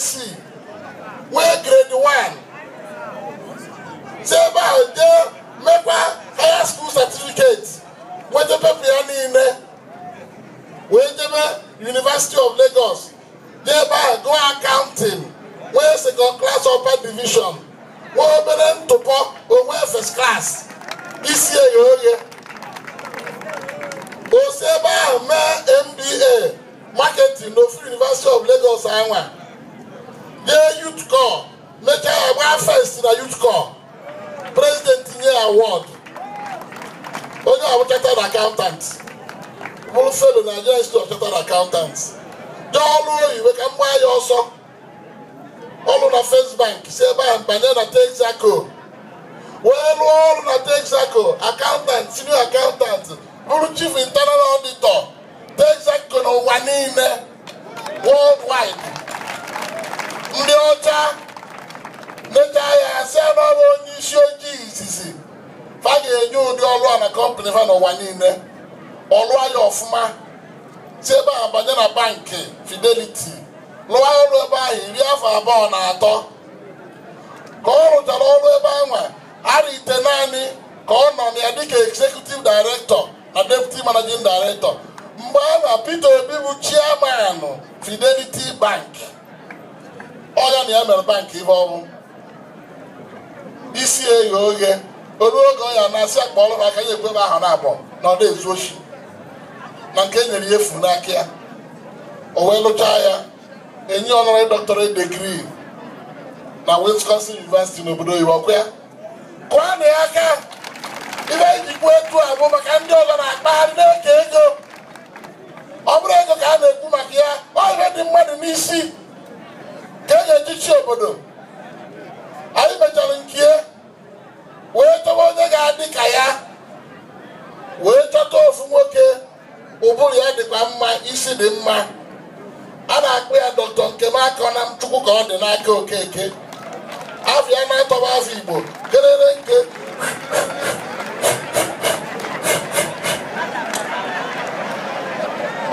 BSc nwee grade 1, si ebe ahụ jee mekwa higher school certificate, nweta pepa ya niile, wee jebe University of Lagos, jee ebe ahụ gụọ accounting, nwee second class upper division, nwee obere ntụpọ, onwe first class, isi eghe oghe. O si ebe ahụ mee MBA marketing n'ofu University of Lagos anwa, jee Youth Corps, mechaa ya gbaa first na Youth Corps, president nye award. Onye ọ bụ chartered accountant, bụrụ fellow na Nigerian Institute of Chartered Accountants, jee ọrụ oyibo ka m gbaa ya ọsọ, ọrụ na First Bank, si ebe ahụ banye na Texaco, wee lụọ ọrụ na Texaco, accountant, senior accountant, bụrụ chief internal auditor Texaco n'ụwa niile, worldwide. Ndị ọcha mechaa ya sị n'ọrụ onye isi ojii izizi fa ga-enye ụdị ọrụ a na kọmpanị fa n'ụwa niile. Ọlụọ ya ọfụma, si ebe ahụ banye na bankị Fidelity, lụọ ọrụ ebe ahụ 23 Ka ọ rụchara ọrụ ebe ahụ, ara 9 ka ọ nọ na ya dịka executive director na deputy managing director. Mgbe ahụ Peter Obi bụ chairman Fidelity Bank. Ọ ya na ya mere bankị ife ọbụ isi eghe oghe. Olu oge ọ ya na-asị akpa ọrụ aka ya ekwe ebe ahụ na-abọ na ọ na-ezu oshi na nke e nyere ya efu n'aka ya. O wee lụchaa ya, enye honorary doctorate degree na Wisconsin University n'obodo oyibo. Ọkwa ya kụọ na ya aka. Ife ejikwa etu a bụ maka ndị ọzọ na-akpagharị na-eke ego. Ọ bụrụ ego ka a na-ekwu maka ya, ọ ife dị mmadụ n'isi ka e ga-ejichi obodo. Anyị mechara nke wee chọba onye ga-adị ka ya, wee chọta ofu nwoke ụbụrụ ya dịkwa mma, isi dị mma. A na-akpọ ya Dr. Nkemakọna Chukwu ka ọ dị n'aka Okeke. Afọ ya na-atọba afọ Igbo kelere nke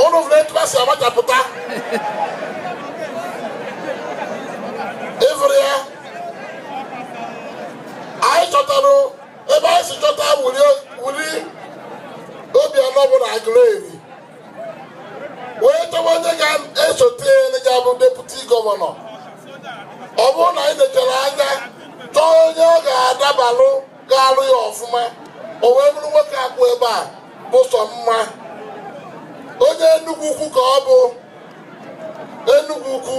ụnụ fụrụ etu a si amachapụta ịfụrụ ya. Anyị chọtara ebe anyị si chọta wuli Obianọ bụ na Aguleri, wee chọba onye ga-esote ga-abụ deputy gọvanọ. Ọ bụrụ na anyị lechara anya chọọ onye ọ ga-adabalụ ga-alụ ya ọfụma, o wee bụrụ nwoke akwụ ebe a bụ sọ mma. Onye Enugu ukwu ka ọ bụ, Enugu ukwu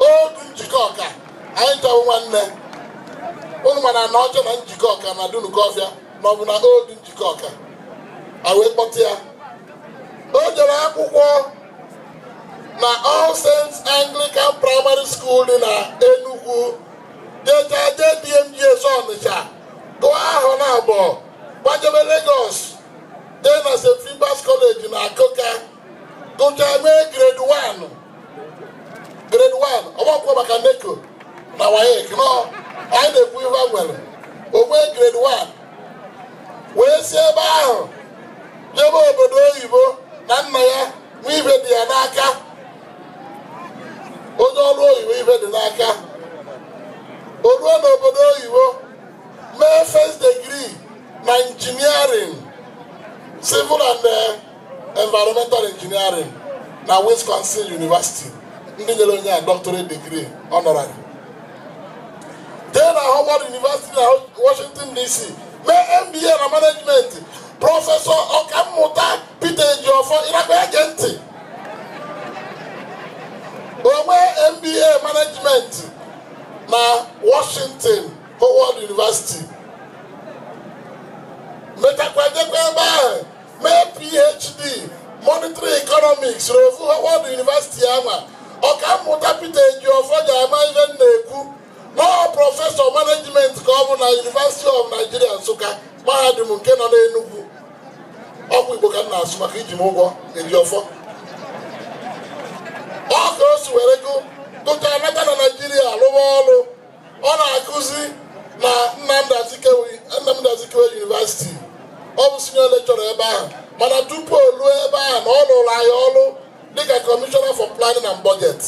odu njikọ ọka anyị chọrọ nwanne ụnụ, mana na ọcha na njikọ ọka na Dunukọfịa na ọ bụ na odu njikọ ọka a wee kpọta ya. O jere akwụkwọ na All Saints Anglican Primary School dị na Enugu, jechaa jee DMGS Ọnịcha, gụọ ahụ na abụọ, gbajebe Lagos, jee na St. Philip's College na Akoka, gụchaa mee grade 1. Grade 1 ọgbakọ maka NECO na WAEC nọ anyị na-ekwu ife nwere o nwee grade 1, wee si ebe ahụ jebe obodo oyibo na nna ya nwa ife dị ya n'aka, onye ọrụ oyibo ife dị n'aka. O ruo n'obodo oyibo mee first degree na engineering, civil and environmental engineering na Wisconsin University. Ndị nyere onye a doctorate degree honorary. Jee na Howard University na Washington DC mee MBA na management. Prọfesọ ọkammụta Peter Ejiofor ịrakwa ege ntị, o nwee MBA management na Washington Howard University, mechakwa jekwa ebe ahụ mee PhD monetary economics n'ofu Howard University anwa. Ọkammụta Peter Ejiofor ga-ama ihe m na-ekwu nọọ prọfesọ management ka ọ bụ na University of Nigeria Nsụka, mahadum nke nọ n'Enugu. Ọkwa Igbo ka m na-asụ maka iji m ụgwọ Ejiofor. Ọ ka o si were gụchaa nata na Naijiria lụwa ọrụ. Ọ na-akụzi na Nnamdi Azikiwe University. Ọ bụ senior lecturer ebe ahụ, mana tupu o ruo ebe ahụ na ọ lụrụ anyị ọrụ dịka Commissioner for Planning and Budget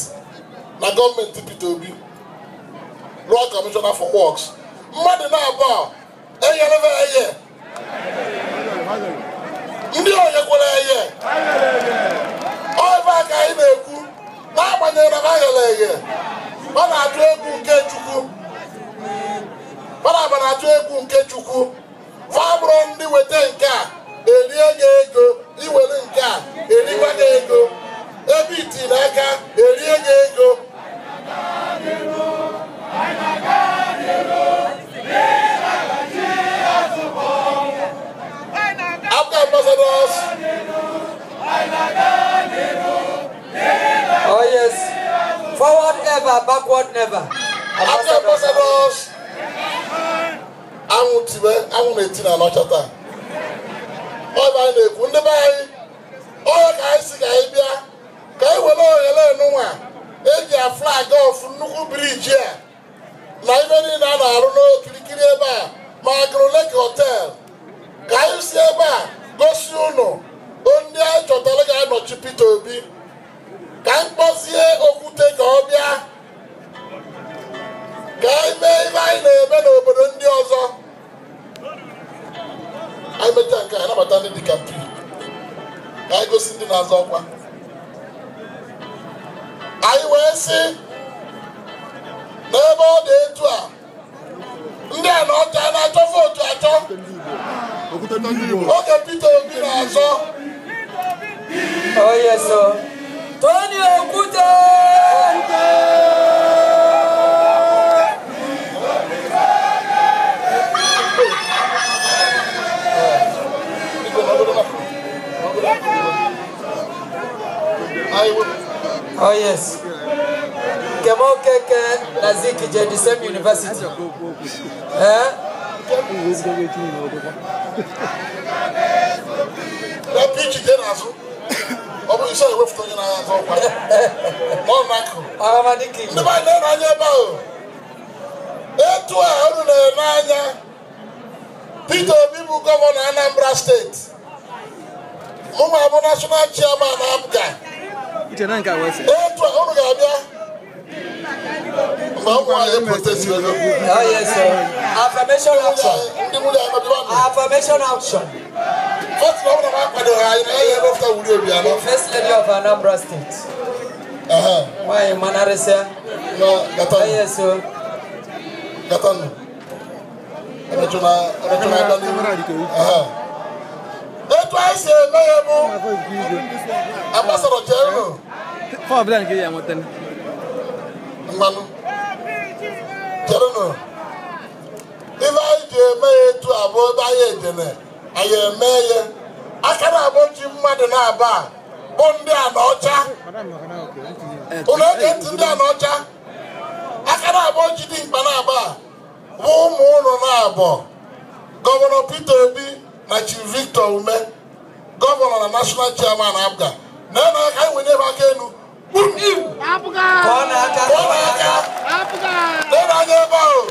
na gọọmenti Peter Obi lụọ Commissioner for Works. Mmadụ na-abụọ enyerebe eye, ndị onyekwere eye ọba ka anyị na-ekwu. N'agbanyeghị na ha ghere eghe, ọ na-atụ egwu nke Chukwu, ọ na-atụ egwu nke Chukwu. Fa bụrụ ndị weta nke a erie gị ego, iwere nke a erikwa gị ego, ebe itiri aka erie gị ego. APGA ambassadors. Oh yes. Forward ever, backward never. APGA ambassadors. Anwụ tibe, anwụ na-eti na anọcha taa. Ọ bụ anyị na-ekwu ndị be anyị, onye ka anyị si ka anyị bịa ka anyị were ohere nụnwa eji a flag off nnukwu briji a na ibe niile a na-arụ n'okirikiri ebe a ma Agro Lake Hotel, ka anyị si ebe a gosi ụnụ ndị anyị chọtara ga-anọchi Peter Obi, ka anyị kpọzie Okwute ka ọ bịa ka anyị mee ibe anyị na-eme n'obodo ndị ọzọ. Anyị mechaa nke a, anabata ndị dị kampi ka anyị gosi ndị na-azọ ọkwa. Anyị wee sị n'ebe ọ dị etu a, ndị a na ọcha na-achọ vootu achọ. Oge Peter Obi na-azọ. Oh yes, sir. Tony Okwute! Oh yes. Kemo Keke na Zikije, the same university. Eh? Peter Obi bụ gọvanọ Anambra State. Mụnwa bụ national chairman APGA. Etu a unu ga-abịa mgbe ụmụ anyị protest ego. Oh yes, sir. Affirmation action. Affirmation action. First na ọ kwadoro anyị na ya ewepụta Willie Obianọ. First Lady of Anambra State. Nwaanyị manarịsịa. No, Oh yes, sir. Gatanụ. Emechuna aka n'ihu. Etu anyị si eme ya bụ ambassador Jerry. Mmanụ. Jerry. Ife anyị ji eme ya etu a bụ ebe anyị ejene anyị eme ya. Aka na-abụ ji mmadụ na-aba bụ ndị a na ọcha. Ụlọ ege ntị ndị a na ọcha. Aka na-abụ ji dị mkpa na-aba bụ ụmụ ụlọ na-abọ. Gọvanọ Peter Obi na Chief Victor Ume, gọvanọ na national chairman APGA. Na aka anyị were aka elu. Kụọ n'aka. Kụọ n'aka. Lee n'anya ebe ahụ.